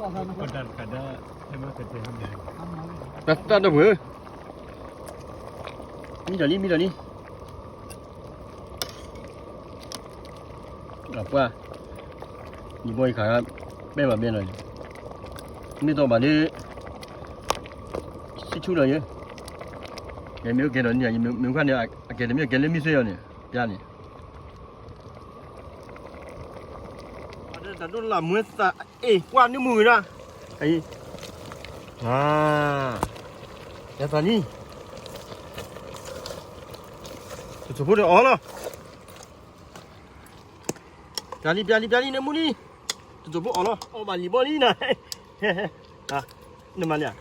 တၢ်ဒီပုၢ်ဝဲၢ်ဧၢ, မံဒီးလံ မံဒီးလံ, အပှၢ်, ယဘီယခး ပဲဘၣ်ဘဲလီၤ, မ့ၢ်တီဘၣ်ဒီး ဆံဆူလီၤယဲ, ယမ့ၢ်အိၣ်ကဲဒီးန့ၣ် ယမ့ၢ်အိၣ်ခါန့ၣ် အကဲတမ့ၢ်အကဲလၢမံၤသွဲအီၤန့ၣ် ပျါန့ၣ် တၢ်ဒိၣ်လၢမွဲသး, အ့ၣ် ကွၢ်နၢမူဂ့ၤဒၣ်, အံၤ, အါ, ယသးလံ, တစိၢ်ဖိဒီးအီၤလီၤ, ပျါလံ ပျါလံ ပျါလံ နၢမူလံ, တစိၢ်ဖိအီၤလီၤ အီၣ်ဘၣ်လံၤဘီလံနၤ, နမၤန့ၣ်,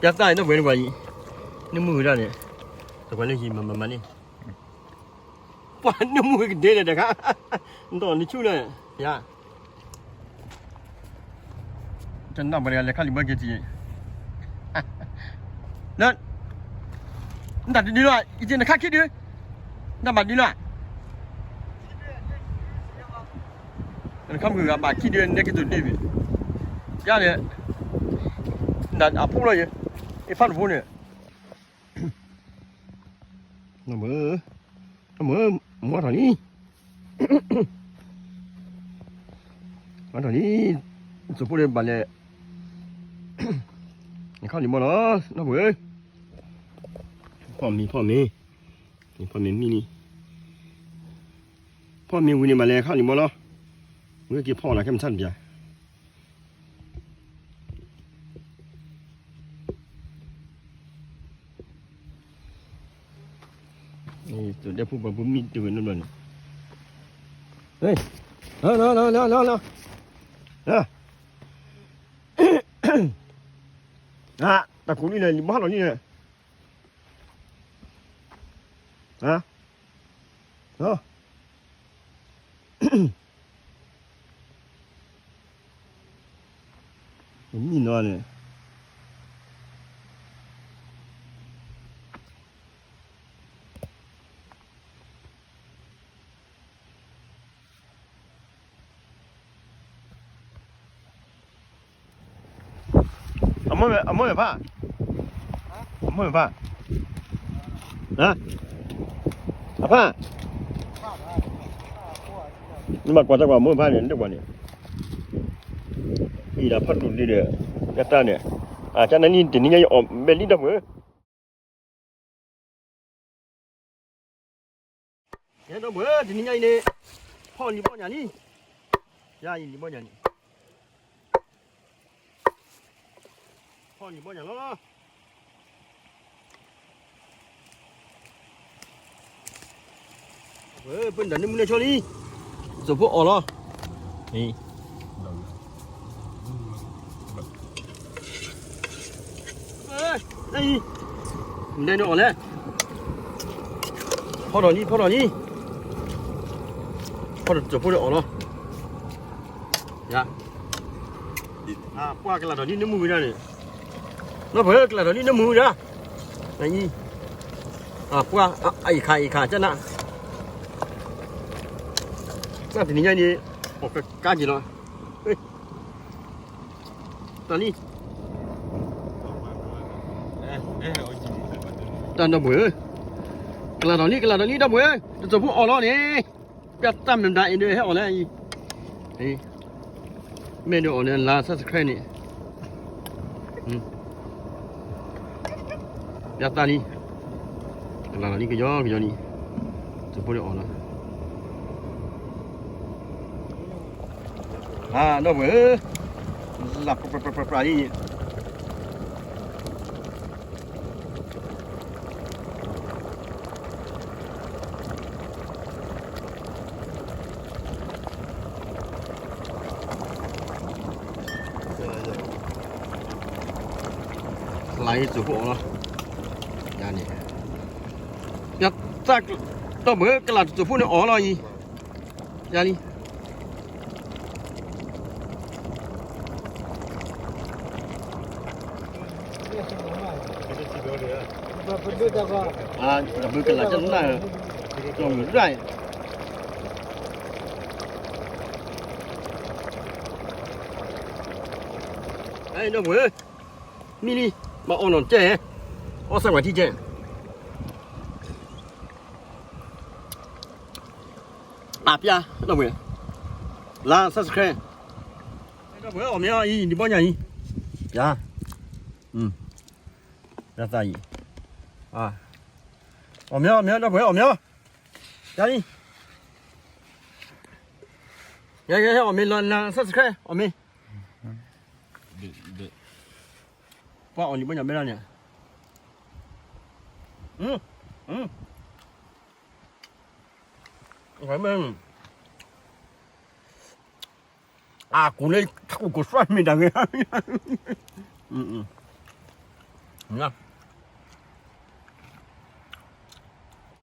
ပျါသၣ်ဒီပုၢ်ဝဲၢ်နကွၢ်အံၤ, နၢမူဂ့ၤဒၣ်န့ၣ်, တကွၢ်လၢဟံၣ်မၤမၤမၤန့ၣ် ပှၤနၢမူကဒဲဒီးတခါ, နတီၢ်နဆူၣ်လၢ, ယၤ, တနၢ်ပှၤတဂၤလဲၤခါလံၤဘီက့ၤထံၣ်, လၢ, နတၢ်တဒုလီၤ ယက့ၤနခါခံဒု, နတၢ်ဘၣ်ဒုလီၤ, နခါမုၢ်ဂၤဘၣ်ခံဒု နဲက့ၤသိးဒုဘ့ၣ်, ယၤန့ၣ်, နတၢ်အဖိလီၤယဲ, အ့ၣ်ဖးတဖိန့ၣ် နမ့ၢ်, နမ့ၢ်, မၤထီၣ်လံ, မၤထီၣ်လံ, တစိၢ်ဖိဒီးဘၣ်လဲၣ်, နခါလံၤဘီလီၤ, နမ့ၢ်, ဖီၣ်မ့ၤ ဖီၣ်မ့ၤ, ဖီၣ်မ့ၤမံလံ, ဖီၣ်မ့ၤဝံၤန့ၣ်ဘၣ်လဲၣ်ခါလံၤဘီလီၤ, ဝဲက့ၤဖီၣ်လီၤခဲမုၢ်ဆါတပျၢ် ဒဲဖိပှၤဖိမံတဝဲၢ်နီတဘျီန့ၣ်, လီၤ လီၤ လီၤ လီၤ လီၤ, တၢ်ကိးလံန့ၣ် လံၤဘီဟါလီၤလံန့ၣ်, မံနီၤန့ၣ် အမိၢ်မဲာ်ဖး, အမိၢ်မဲာ်ဖး, အဖး, နဘၣ်ကွၢ်တၢ်ကွၢ်မိၢ်ဖးန့ၣ် နတကွၢ်န့ၣ်, အံၤဒၣ်ဖးဒိၣ်ဒ်ဒီး, ကတၢ်န့ၣ်, အကနၣ်နံၣ်တနံၤညါယအီၣ်ဘဲလံဒီပုၢ်ဝဲၢ် ကဲဒီပုၢ်ဝဲၢ် တနံၤညါအံၤန့ၣ်, ဖီၣ်လံၤဘီညၣ်လံ, ယၤအံၤလံၤဘီညၣ်န့ၣ်, ဖီၣ်လံၤဘီညၣ်လီၤ, ပၢ်တၢ်နၢမူန့ၣ်ဆီလံ, စိၢ်ဖိအီၣ်လီၤ, အံၤ မ့ၢ်ဒဲန့ၣ်အီၣ်လဲၣ်, ဖီၣ်ထီၣ်လံ ဖီၣ်ထီၣ်လံ, ဖီၣ်ထီၣ်တစိၢ်ဖိန့ၣ်အီၣ်လီၤ, ယၤ, ပှၢ်ကလၤထီၣ်လံနၢမူဝံၤဒၣ်န့ၣ်, နီၢ်ပှၢ်ကလၤထီၣ်လံနၢမူဝံၤဒၣ်, အံၤ, ပှၢ်, အံၤခါ အံၤခါ ကနၣ်, တၢ်တနံၤညါန့ၣ်, အီၣ်ကကါက့ၤလီၤ, တၢ်လံ, တၢ်ဒီပုၢ်ဝဲၢ်ဧၢ, ကလၤထီၣ်လံ ကလၤထီၣ်လံဒီပုၢ်ဝဲၢ်ဧၢ, တစိၢ်ဖိအီၣ်လီၤန့ၣ်, ပျၢ်တၢ်မနုၤမတၤအံၤဒုးဟဲအီၣ်လၢအံၤ, မ့ၢ်ဒုးအီၣ်လၢ like subscribe န့ၣ်, ပျၢ်တၢ်လံ, ကလၤထီၣ်လံကယီကယီလံ, တစိၢ်ဖိဒီးအီၣ်လီၤ, ဒီပုၢ်ဝဲၢ်ဧၢ, လၢ်ပြးပြးပြးလံ ကလၤတစိၢ်ဖိအီၣ်လီၤ, ယၤန့ၣ်, ယသး, ဒီပုၢ်ဝဲၢ်ကလၤတစိၢ်ဖိန့ၣ်အီၣ်လီၤအံၤ, ယၤလံ တၢ်ဘုကလၤကနၣ်, ကီၢ်မုၢ်ရၣ်, အံၤ, တၢ်ဘုကလၤကနၣ်, ကီၢ်မုၢ်ရၣ်, အံၤ, အဲ ဒီပုၢ်ဝဲၢ်, မံလံ, မၤအီၣ်နီၢ်ကဲ, အီၣ်စၢ်ဝဲထံကဲ, အပျါ ဒီပုၢ်ဝဲၢ်, လါ subscribe, ဒီပုၢ်ဝဲၢ် အီၣ်မ့ၤအီၤအံၤ ဒံးဘီညါအံၤ, ပျါ, ပျါသးအံၤ, အီၣ်မ့ၤအီၤ အီၣ်မ့ၤအီၤ ဒီပုၢ်ဝဲၢ် အီၣ်မ့ၤအီၤ, ပျါလံ, ယဲ ယဲ အီၣ်မ့ၤလီၤ လါ subscribe အီၣ်မ့ၤ ပှၤအီၣ်လံဘီညါဘဲလီၤန့ၣ်, အကူးလၢထးကူးကဆှီမ့ၢ်တၢ်ဂ့ၤ,